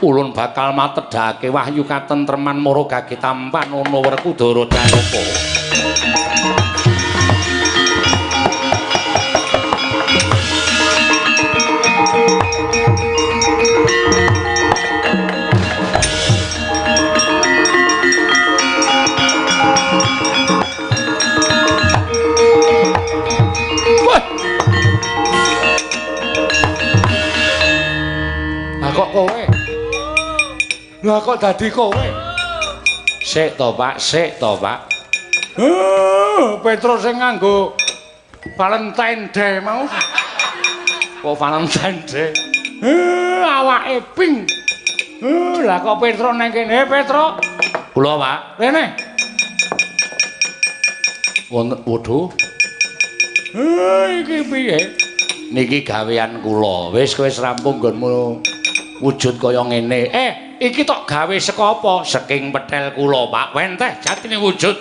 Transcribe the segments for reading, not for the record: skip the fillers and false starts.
Ulun bakal matedhake wahyu katentreman mara gage tampan ana Werkudara Janaka. Kok kowe? Lah kok dadi kowe? Sik to, Pak, sik to, Pak. Petro sing nganggo Valentine Day mau. Kok Valentine Day? Awake pink. Lah kok Petro nang kene, Petro? Kula, Pak. Rene. Wonten waduh. Iki piye? Niki gawean kula. Wis kowe rampung nggonmu wujud kaya ngene. Iki tok gawe saka apa? Saking petel kula, Pak. Wenteh jatine wujud.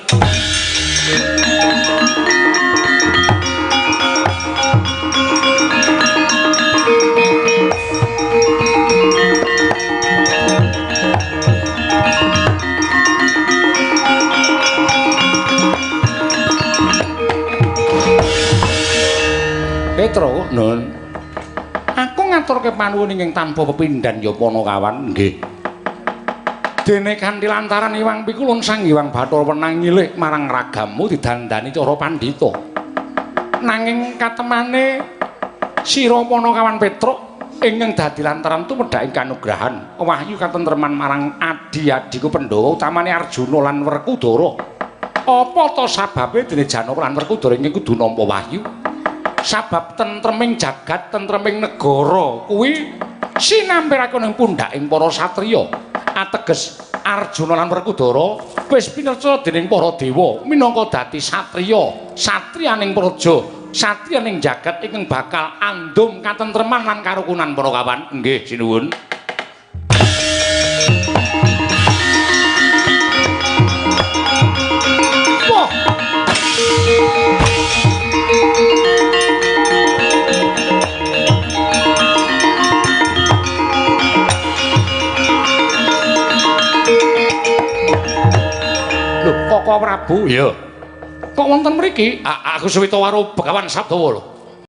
Petro, Nun. Aku ngaturke panuwun ingkang tanpa pepindhan ya Panakawan. Nggih. Dene kanthi lantaran Iwang Pikulun Sang Hyang Bathara Wenang nyilih marang ragamu didandani cara pandhita. Nanging katemane sira Panakawan Petruk ingkang dadi lantaran tumedhaking kanugrahan wahyu katentreman marang adi-adiku Pandhawa utamane Arjuna lan Werkudara. Apa ta sababe dene Janaka lan Werkudara ingkang kudu nampa wahyu? Sabab tentreming jagat, tentreming negara kuwi sinampirake ning pundhaking para satriya. Ateges Arjuna lan Werkudara wis pinerca dening para dewa minangka dadi satriya, satriyaning praja, satriyaning jagat ingkang bakal andum katentreman lan karukunan para kawan. Nggih, sinuwun. Wah. Koko Prabu, iya. Kok wonten mriki? Aku suwita waro Begawan Sabdawa lho.